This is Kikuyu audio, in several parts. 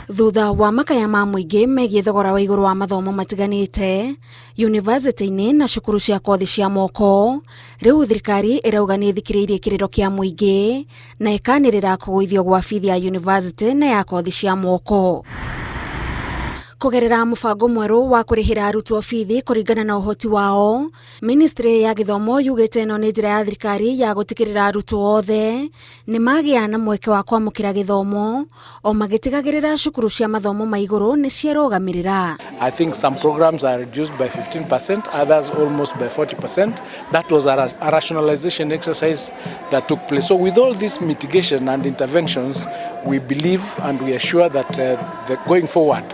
Thutha wa makaya ma mũingĩ megiĩ thogora wa igũrũ wa mathomo matiganĩte yunivasĩtĩ-inĩ na cukuru cia kothi cia moko, rĩu thirikari ĩrauga nĩ ĩthikĩrĩirie kĩrĩro kĩa mũingĩ na ĩkanĩrĩra kũgũithio gwa bithi ya yunivasĩtĩ na ya kothi cia moko. Kũgerera mũbango mwerũ wa kũrĩhĩra arutwo bithi kũringana na ũhoti wao, Ministry ya gĩthomo yugĩte ĩno nĩ njĩra ya thirikari ya gũtigĩrĩra arutwo othe nĩ magĩa na mweke wa kwamũkĩra gĩthomo o magĩtigagĩrĩra cukuru cia mathomo ma igũrũ nĩ ciarũgamĩrĩra. I think some programs are reduced by 15%, others almost by 40%. That was a rationalization exercise that took place. So with all this mitigation and interventions, we believe and we are sure that going forward,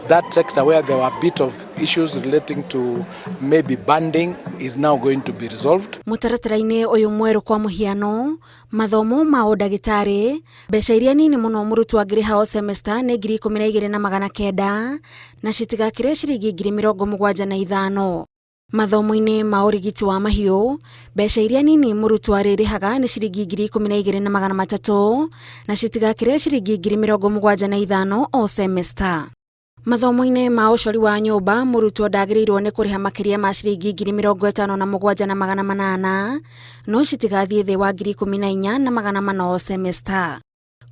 that sector where there were a bit of issues relating to maybe banding is now going to be resolved. Mũtaratara-inĩ ũyũ mwerũ, kwa mũhiano, mathomo ma ũndagĩtarĩ, mbeca iria nini mũno mũrutwo angĩrĩha o semester nĩ 12,900 na citigakĩre ciringi 75,000. Mathomo-inĩ ma ũrigiti wa mahiũ, mbeca iria nini mũrutwo arĩrĩhaga nĩ ciringi 12,300 na citigakĩre ciringi 75,000 o semester. Mathomo-inĩ ma ũcori wa nyũmba, mũrutwo ndagĩrĩirwo nĩ kũrĩha makĩria ma ciringi 57,800 no citigathiĩ thĩ wa 14,400 o semester.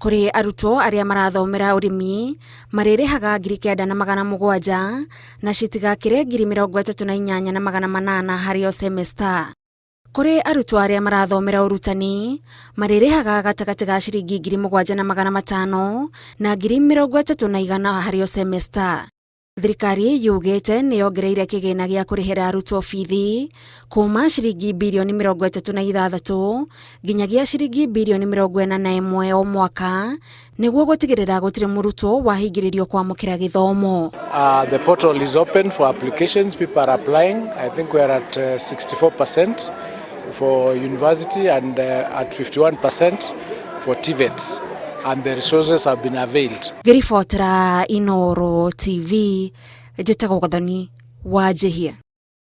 Kũrĩ arutwo arĩa marathomera ũrĩmi, marĩrĩhaga 9,700 na citigakĩre 38,800 harĩ o semester. Kũrĩ arutwo arĩa marathomera ũrutani, marĩrĩhaga gatagatĩ ga ciringi 7,500 na 30,100 harĩ o semester. Thirikari yugĩte nĩ yongereire kĩgĩna gĩa kũrĩhĩra arutwo bithi kuma ciringi birioni 36 nginyagia ciringi birioni 41 o mwaka nĩguo gũtigĩrĩra gũtirĩ mũrutwo wahingĩrĩrio kwamũkĩra gĩthomo. The portal is open for applications. People are applying. I think we are at 64% for university and at 51% for TVETs. And the resources have been availed. Ngĩribotera Inoro TV, njĩtagwo Gathoni wa Njihia.